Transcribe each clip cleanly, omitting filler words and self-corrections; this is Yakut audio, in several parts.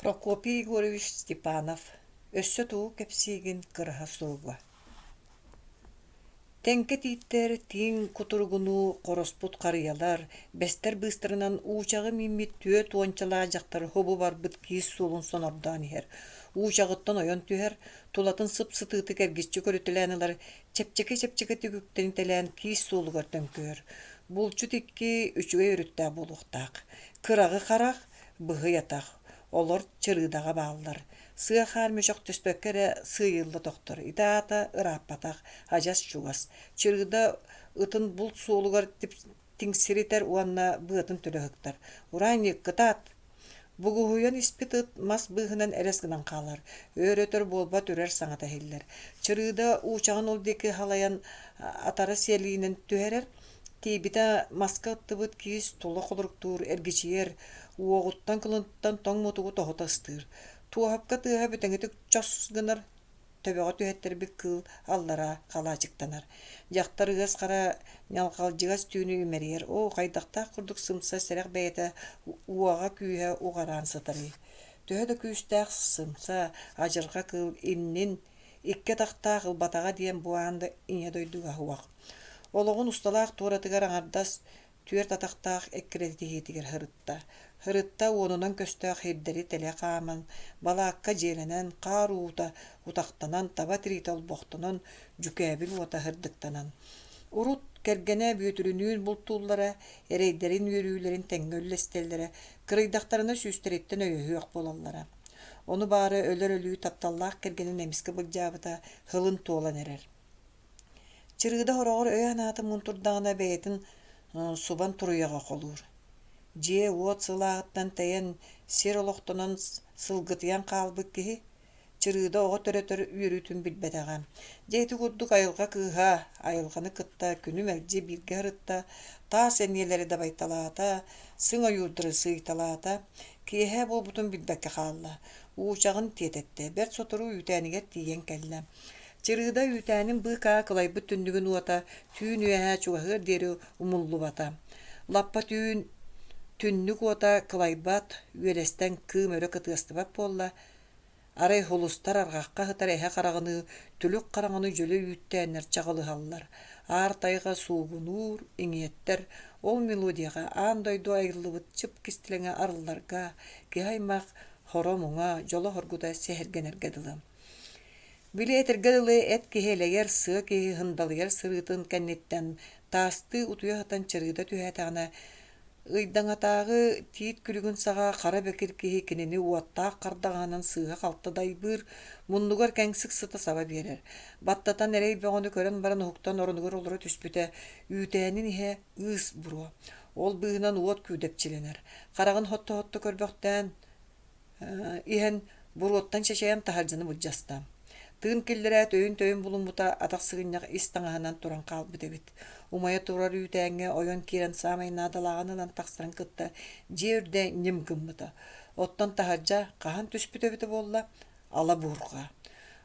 Прокопий Егорович Степанов өссө тугу кэпсиигин кыраһа суоҕа. Тэҥкэ тииттэр тииҥ кутуругунуу хороспут харыйалар, бэстэр быыстарынан уучаҕы мииммит түөрт уончалаах дьахтар хобу барбыт киис суолун сонордоон иһэр. Уучаҕыттан ойон түһэр, тулатын сып-сытыытык эргиччи көрүтэлээн ылар, чэпчэки-чэпчэкитик үктэнитэлээн киис суолугар төҥкөйөр. Булчут икки үчүгэй өрүттээх буолуохтаах. Кыраҕы харах, быһый атах. Олор чырыыдаҕа бааллар. Сыа хаар мөчөхтөспөккө эрэ сыыйылла тохтор. Ити аата ырааппатах, адьас чугас. Чырыыда ытын булт суолугар тиҥсиритэр уонна быатын төлө ыһыктар. «Ураанньык, кытаат!» Бугуһуйан испит ыт мас быыһынан элэс гынан хаалар, өөр-өтөр буолбат үрэр саҥата иһиллэр. Чырыыда уучаҕын ол диэки халайан атара сиэлиинэн түһэрэр, тиийбитэ маска ыттыбыт киис тула холоруктуур, эргичийэр, уоҕуттан кылыттан тоҥ мутугу тоһута ыстыыр. Туоһапка тыаһа бүтэҥитик чос гынар, төбөҕө түһэттэрбит кыыл аллараа халаачыктанар. Дьахтар ыас хара ньалҕалдьыгас түүнү имэрийэр, оо, хайдахтаах курдук сымса сэрэх бэйэтэ уоҕа-күүһэ уҕараан сытарый. Төһө да күүстээх сымса адьырҕа кыыл иннин икки атахтаах ылбатаҕа диэн бу аан ийэ дойдуга уох. Олоҕун усталаах туоратыгар аҥардас түөрт атахтаах эккирэтиһиитигэр сырытта. Сырытта уонунан көстөөх сирдэри тэлэ хааман, балаакка дьиэлэнэн, хаар уута утахтанан, таба тириитэ олбохтонон, дьүкээбил уота сырдыктанан. Урут кэргэнэ Бүөтүрүнүүн бултууллара, эрэйдэрин үөрүүлэрин тэҥҥэ үллэстэллэрэ, кырыйдахтарына сүүстэриттэн өйөһүөх буолаллара. Ону баара өлөр өлүү тапталлаах кэргэнин эмискэ былдьаабыта сылын туолан эрэр. Чырыыда хороҕор өйө-санаата муунтурдаҕына бэйэтин субан туруйаҕа холуур. Дьиэ-уот сылааһыттан тэйэн, сир олохтонон сылгытыйан хаалбыт киһи Чырыыда оҕо төрөтөр үөрүүтүн билбэтэҕэ. Дьэ ити курдук айылҕа кыыһа айылҕаны кытта күнү мэлдьи бииргэ сырытта, таас эниэлэри дабайталаата, сыҥ ойуурдары сыыйталаата, киэһэ буолбутун билбэккэ хаалла. Уучаҕын тиэтэттэ, бэрт сотору үүтээнигэр тиийэн кэллэ. Чырыыда үүтээнин быыкаа кылайбыт түннүгүн уота түүн үөһэ чугаһыар диэри умуллубата. Лаппа түүн түннүк уота кылайбат, үөлэстэн кыым өрө кытыастыбат буолла. Арай һулустар арҕахха сытар эһэ хараҕыныы түлүк хараҥаны дьөлө үүттээннэр чаҕылыһаллар. Аар тайҕа суугунуур, иҥиэттэр, ол мелодияҕа аан дойду айыллыбыт чып кистэлэҥэ арылларга, киһи аймах хоро-муҥа, дьоло-соргута сэһэргэнэргэ дылы. Били этэргэ дылы эт киһи элэйэр, сыа киһи һындалыйар сырыытын кэнниттэн таастыы утуйа сытан чырыыта түһээтэҕинэ, ыйдаҥатааҕы тиит күлүгүн саҕа хара бэкир киһи кинини уоттаах хардаҕаһынан сыыһа-халты дайбыыр, муннугар кэҥсик сыта саба биэрэр. Баттатан эрэй бөҕөнү көрөн баран уһуктан оронугар олоро түспүтэ, үүтээнин иһэ ыыс буруо. Ол быыһынан уот күүдэпчилэнэр. Хараҕын хотто-хотто көрбөхтөөн иһэн буруоттан чэчэйэн таһырдьаны былдьаста. Тыын киллэрээт өйүн-төйүн булуммута атах сыгынньах ис таҥаһынан туран хаалбыт эбит. Умайа турар үүтээҥҥэ ойон киирэн саамай наадалааҕын ылан тахсарын кытта дьиэ үрдэ ньим гыммыта. Оттон таһырдьа хаһан түспүт эбитэ буолла? Ала буурҕа.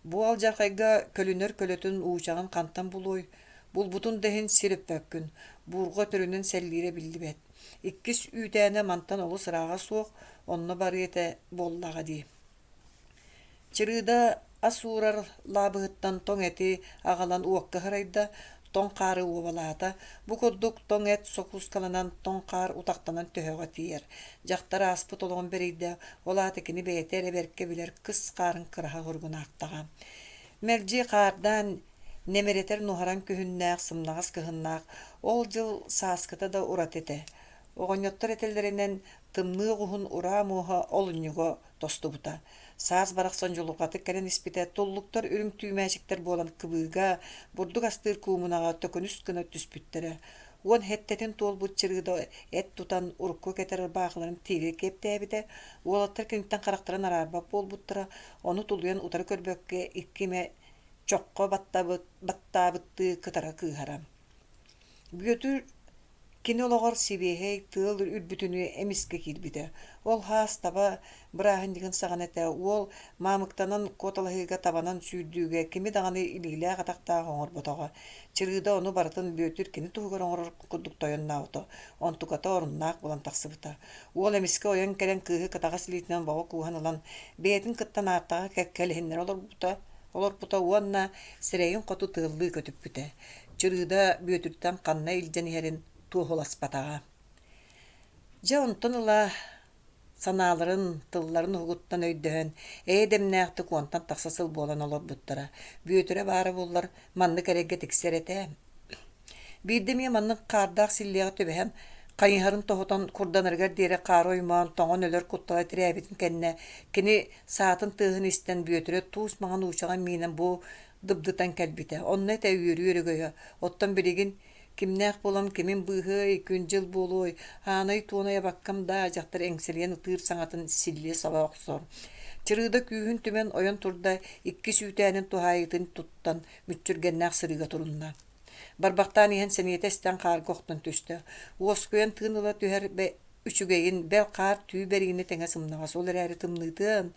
Бу алдьархайга көлүнэр көлөтүн уучаҕын хантан булуой? Булбутун да иһин сир өппөккүн. Буурҕа төрүнэн сэллиирэ биллибэт. Иккис үүтээнэ мантан олус ырааҕа суох, онно барыа этэ буоллаҕа дии. Чырыыда ас уурар лаабыһыттан тоҥ эти аҕалан уокка һырайда, тоҥ хаары уобалаата. Бу курдук тоҥ эт сокуускаланан, тоҥ хаар утахтанан төһөҕө тиийэр. Дьахтар ааспыт олоҕун бэрийдэ, ол аата кини бэйэтэ эрэ бэркэ билэр кыс хаарын кыраһа хоругунаахтаҕа. Мэлдьи хаардаан Нэмирэтэр нуһараҥ күһүннээх, сымнаҕас кыһыннаах, ол дьыл сааскыта да ураты этэ. Оҕонньоттор этэллэринэн, тымныы оҕуһун ураа муоһа олунньуга тостубута. Саас барахсан дьулурҕатык кэлэн испитэ, туллуктар үрүҥ түүмээчиктэр буолан кыбыыга, бурдук астыыр куумунаҕа төкүнүс гына түспүттэрэ. Уон сэттэтин туолбут чырыыда эт тутан, урукку кэтэр ырбаахыларын тиирэ киэптээбитэ, уолаттар киниттэн харахтарын араарбат буолбуттара, ону тулуйан утары көрбөккө икки эмэ чоххо баттаабыттыы кытара кыыһара. Бүөтүр Кини олоҕор сибиэһэй тыал үрбүтүнүү эмискэ киирбитэ. Ол хаас таба бырааһынньыгын саҕана этэ, уол маамыктанан куоталаһыыга табанан сүүрдүүгэ кими даҕаны илиилээх-атахтаах оҥорботоҕо. Чырыыда ону барытын Бүөтүр кини туһугар оҥорор курдук тойоннообута, онтуката оруннаах буолан тахсыбыта. Уол эмискэ ойон кэлэн кыыһы кытаҕас илиитинэн боҕо кууһан ылан, бэйэтин кытта наартаҕа кэккэлэһиннэрэ олорбута, олорпута уонна сирэйин хоту тыаллыы көтүппүтэ. Чырыыда Бүөтүртэн ханна илдьэн иһэрин туоһуласпатаҕа. Дьэ онтон ыла санааларын, тылларын уһугуттан өйдөһөн, эйэ дэмнээхтик уонтан тахса сыл буолан олорбуттара. Бүөтүрэ баара буоллар, маннык эрэйгэ тиксэр этэ. Биирдэ эмиэ маннык хаардаах силлиэҕэ түбэһэн, хайыһарын тоһутан курданарыгар диэри хаары оймоон тоҥон өлөр куттала тирээбитин кэннэ, кини саатын тыаһын истэн Бүөтүрэ туус маҥан уучаҕын миинэн бу дыбдытан кэлбитэ. Онно этэ үөрүү өрөгөйө. Оттон билигин кимнээх буолан кимин быыһыай, күн-дьыл буолуой, аанай-туонай абаккам даа дьахтар эҥсэлийэн ытыыр саҥатын силлиэ саба охсор. Чырыыда күүһүн түмэн ойон турда, иккис үүтээнин туһаайыытын туттан, мүччүргэннээх сырыыга турунна. Барбахтаан иһэн сэниэтэ эстэн хаарга охтон түстэ. Уоскуйан тыын ыла түһэр үчүгэйин, бэл хаар түү бэриини тэҥэ сымнаҕас, ол эрээри тымныытын,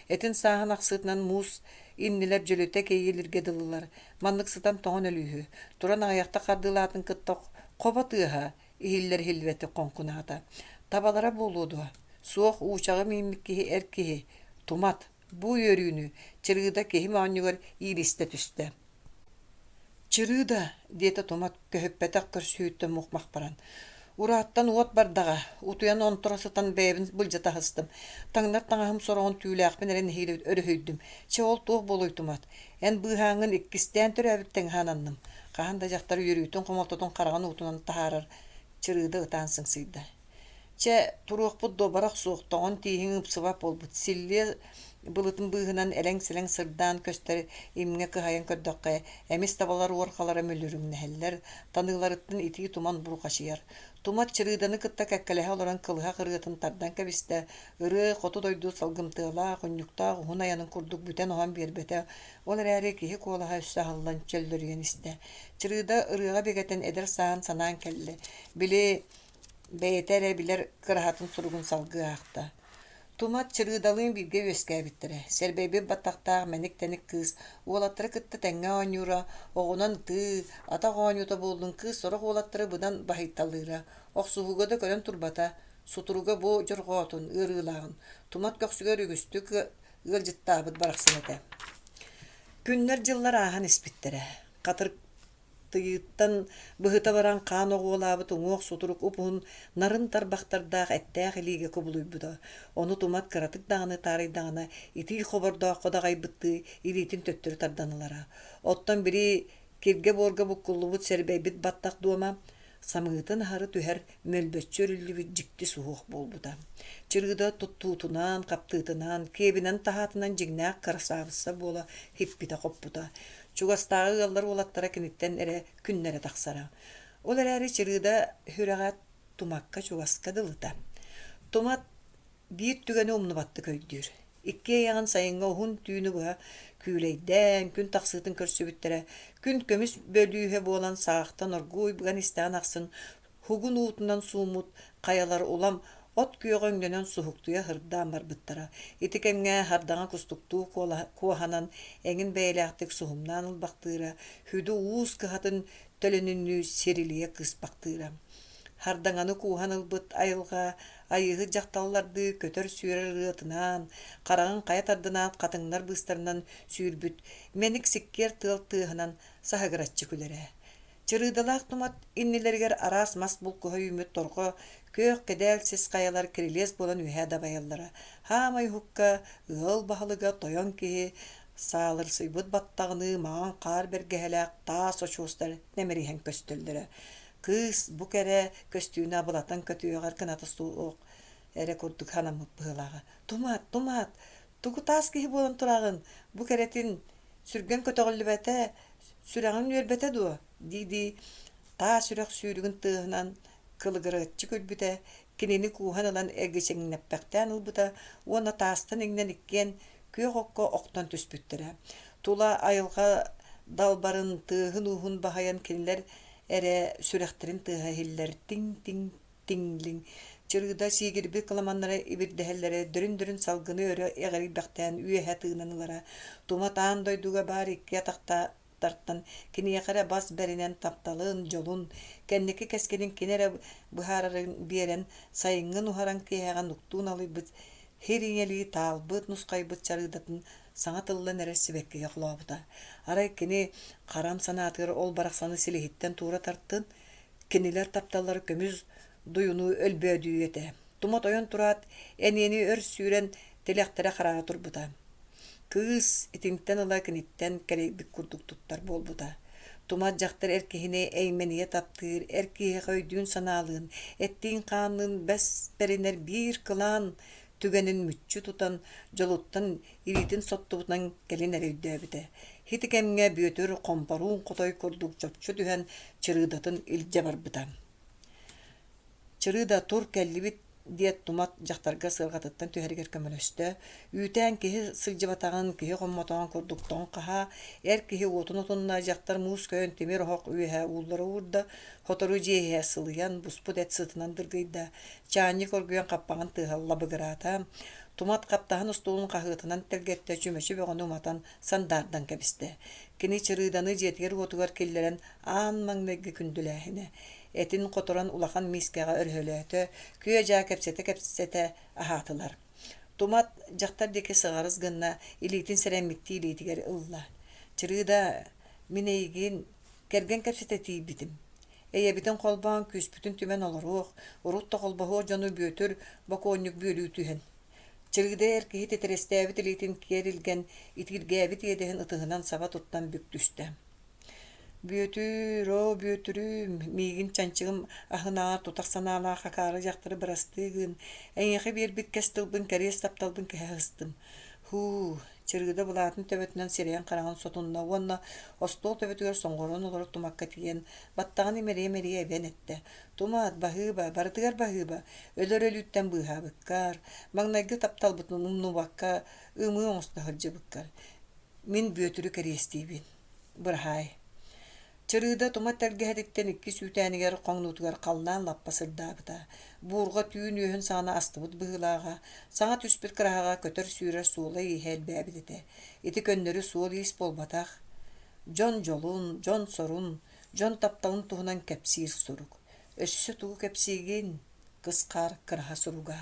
этин сааһын ахсыытынан муус иннилэр дьөлүтэ кэйиэлиргэ дылылар. Маннык сытан тоҥон өлүүһү. Туран аҕыйахта хардыылаатын кытта хобо тыаһа иһиллэр иһиллибэтик хоҥкунаата. Табалара буолуо дуо? Суох, уучаҕы мииммит киһи эр киһи. Тумат. Бу үөрүүнү Чырыыда киһи моонньугар иилистэ түстэ. «Чырыыда» диэтэ Тумат көһүппэтэх көрсүһүүттэн мух-мах баран. «Урааттан уот бардаҕа, утуйан онторо сытан бэйэбин былдьатаһыстым. Таҥнар таҥаһым сороҕун түүлээхпин эрэ нэһиилэ өрүһүйдүм. Чэ, ол туох буолуой, Тумат? Эн быыһааҥҥын иккистээн төрөөбүт тэҥэ сананным». Хаһан да дьахтар үөрүүтүн-хомолтотун хараҕын уутунан таһаарар Чырыыда ытаан сыҥсыйда. Чэ, туруохпут дуо, бара охсуох, тоҥон тииһиҥ ыпсыбат буолбут, силлиэ былытын быыһынан элэҥ-сэлэҥ сырдаан көстөр имҥэ кыһайан көрдөххө, эмис табалар уорҕалара мүлүрүҥнэһэллэр, таныыларыттан итии туман бурҕачыйар. Тумат Чырыыданы кытта кэккэлэһэ олорон кылыһах ырыатын тардан кэбистэ, ырыа хоту дойду салгымтыалаах, унньуктаах уһун айанын курдук бүтэн-оһон биэрбэтэ, ол эрээри киһи куолаһа өссө аһыллан чөллөрүйэн истэ. Чырыыда ырыаҕа бигэтэн эдэр сааһын санаан кэллэ, били Бэйэтэ эрэ билэр кыраһатын суругун салгыы аахта. Тумат Чырыыдалыын бииргэ үөскээбиттэрэ. Сэрбэйбит баттахтаах мэник-тэник кыыс уолаттары кытта тэҥҥэ оонньуура, оҕунан ытыы, атах оонньуута буоллун кыыс сорох уолаттары быдан баһыйталыыра, охсуһууга да көрөн турбата, сутуруга бу дьорҕоотун, ыарыылааҕын Тумат көхсүгэр үгүстүк ыалдьыттаабыт барахсан этэ. Күннэр-дьыллар ааһан испиттэрэ. Хатырык Тыйыттан быһыта баран хаан оҕуолаабыт уҥуох сутурук уп-уһун нарын тарбахтардаах эттээх илиигэ кубулуйбута. Ону Тумат кыратык даҕаны таарыйдаҕына итии хобордооххо даҕайбыттыы илиитин төттөрү тардан ылара. Оттон били киргэ-буорга буккуллубут сэрбэйбит баттах дуома самыытын аһары түһэр мөлбөччү өрүллүбүт дьикти суһуох буолбута. Чырыыда туттуутунан, хаптыытынан, киэбинэн-таһаатынан дьиҥнээх кырасаабысса буола хиппитэ-хоппута. Чугастааҕы ыаллар уолаттара киниттэн эрэ күннэрэ тахсара. Ол эрээри Чырыыда сүрэҕэ Тумакка чугаска дылыта. Тумат биир түгэни умнубаттык өйдүүр. Иккиэйэҕин сайыҥҥы уһун түүнү быһа күүлэйдээн, күн тахсыытын көрсүбүттэрэ, күн көмүс бөлүүһэ буолан саҕахтан оргууй быган истэҕин ахсын Һугун уутунан сууммут хайалар улам от күөҕэ өҥнөнөн суһуктуйа һырдаан барбыттара. Ити кэмҥэ хардаҥа кустуктуу куоһанан эҥин бэйэлээхтик суһумнаан ылбахтыыра, сүдү уус кыһатын төлөнүнүү сирилийэ кыыспахтыыра. Хардаҥаны кууһан ылбыт айылҕа айыыһыт дьахталлардыы көтөр-сүүрэр ырыатынаан, хараҕын хайа тардынаат хатыҥнар быыстарынан сүүрбүт мэник сиккиэр тыал тыаһынан саһыгыраччы күлэрэ. Чырыыдалаах тумат иннилэригэр араас мас булкуһа үүммүт торҕо күөх кэдээл сис хайалар кирилиэс буолан үөһэ дабайаллара. Хаамай уһукка ыал баһылыга тойон киһи саалырсыйбыт баттаҕыныы маҥан хаар бэргэһэлээх таас очуостар нэмириһэн көстөллөрө. Кыыс бу кэрэ көстүүнү абылатан көтүөҕэр кыната суох эрэ курдук санаммыт быһыылааҕа. Тумат, тумат, тугу таас киһи буолан тураҕын, бу кэрэтин Сүргэҥ көтөҕүллүбэтэ, сүрэҕиҥ үөрбэтэ дуо? дии-дии таас үрэх сүүрүгүн тыаһынан кылыгыраччы күлбүтэ, кинини кууһан ылан эргичиҥнэппэхтээн ылбыта уонна таастан иҥнэн иккиэн күөх окко охтон түспүттэрэ. Тула айылҕа далбарын, тыаһын-ууһун баһыйан кинилэр эрэ сүрэхтэрин тыаһа иһиллэр тиҥ-тиҥ тиҥлиҥ Чырыыда сиигирбит кыламаннара ибирдэһэллэрэ дөрүн-дөрүн салгыны өрө эҕирийбэхтээн үөһэ тыынан ылара. Тумат аан дойдуга баар икки атахтартан киниэхэ эрэ бас бэринэн тапталын, дьолун, кэнники кэскилин кини эрэ быһаарарын биэрэн, сайыҥҥы нуһараҥ киэһэҕэ нуктуу налыйбыт һир ийэлии таалбыт, нусхайбыт чарыыдатын саҥа тыллан эрэр сибэккигэ холообута. Арай кини харам санаатыгар ол барахсаны силиһиттэн туура тартын, Кинилэр тапталлара көмүс дуйунуу өлбөөдүйүү этэ. Тума тойон тураат, эниэни өр сүүрэн тилэхтэрэ хараара турбута. Кыыс итинтэн ыла киниттэн кэлэйбит курдук туттар буолбута. Тумат дьахтар эр киһини эймэнийэ таптыыр, эр киһиэхэ өйдүүн-санаалыын, эттиин-хаанныын бэс бэринэр биир кылаан түгэнин мүччү тутан, дьолуттан илиитин соттубутунан кэлин эрэ өйдөөбүтэ. Ити кэмҥэ Бүөтүр хомпоруун хотой курдук чопчу түһэн чырыыдатын илдьэ барбыта. «Чырыыда, тур, кэллибит» диэт Тумат дьахтарга сыарҕатыттан түһэригэр көмөлөстө. Үүтээн киһи сылдьыбатаҕын, киһи хоммотоҕун курдук тоҥ хаһаа, эр киһи уотун отунна, дьахтар муус көйөн тимир оһох үөһэ ууллара уурда, сотору дьиэ иһэ сылыйан, буспут эт сытынан дыргыйда, чаанньык оргуйан хаппаҕын тыаһа лабыгыраата, Тумат хаптаһын остуолун хаһыатынан тэлгэттэ, чүмэчи бөҕөнү уматан сандаардан кэбистэ. Кини чырыыданы дьиэтигэр-уотугар киллэрэн аан маҥнайгы күндүлээһинэ. Этин хоторон улахан миискэҕэ өрөһөлөөтө, күө-дьаа кэпсэтэ-кэпсэтэ аһаатылар. Тумат дьахтар диэки сыҕарыс гынна, илиитин сэрэммиттии илиитигэр ылла. «Чырыыда, мин эйигин кэргэн кэпсэтэ тиийбитим. Эйэбитин холбоон, күүспүтүн түмэн олоруох, урут да холбоһуох дьону Бүөтүр бокуонньук бүөлүү түһэн. Чырыыда эр киһи титирэстээбит илиитин киэр илгэн, итииргээбит иэдэһин ытыһынан саба туттан бүк түстэ. Бүөтүр, оо, Бүөтүрүм, миигин чанчыгым аһынааҕар тутах санаалаах акаары дьахтары бырастыы гын, эйиэхэ биэрбит кэс тылбын кэриэс тапталбын кэһэ сыстым. Һуу, Чырыыда былаатын төбөтүнэн сирэйин-хараҕын сотунна уонна остуол төбөтүгэр соҥҕорон олорор тумакка тиийэн, баттаҕын имэрийэ-имэрийэ эбэн эттэ: «Тумат, баһыыба, барытыгар баһыыба, өлөр өлүүттэн быыһаабыккар, маҥнайгы тапталбытын умнубакка ымыы оҥосто сылдьыбыккар. Мин Бүөтүрү кэриэстиибин. Быраһаай» Чырыыда тума тэлгэһэтиттэн иккис үүтээнигэр хоҥнуутугар халлаан лаппа сырдаабыта. Буурҕа түүн үөһүн саҕана астыбыт быһыылааҕа, саҥа түспүт кыраһаҕа көтөр-сүүрэр суола-ииһэ элбээбит этэ. Ити көннөрү суол-иис буолбатах. Дьон дьолун, дьон сорун, дьон тапталын туһунан кэпсиир сурук. Өссө тугу кэпсиигин? Кыс хаар кыраһа суруга.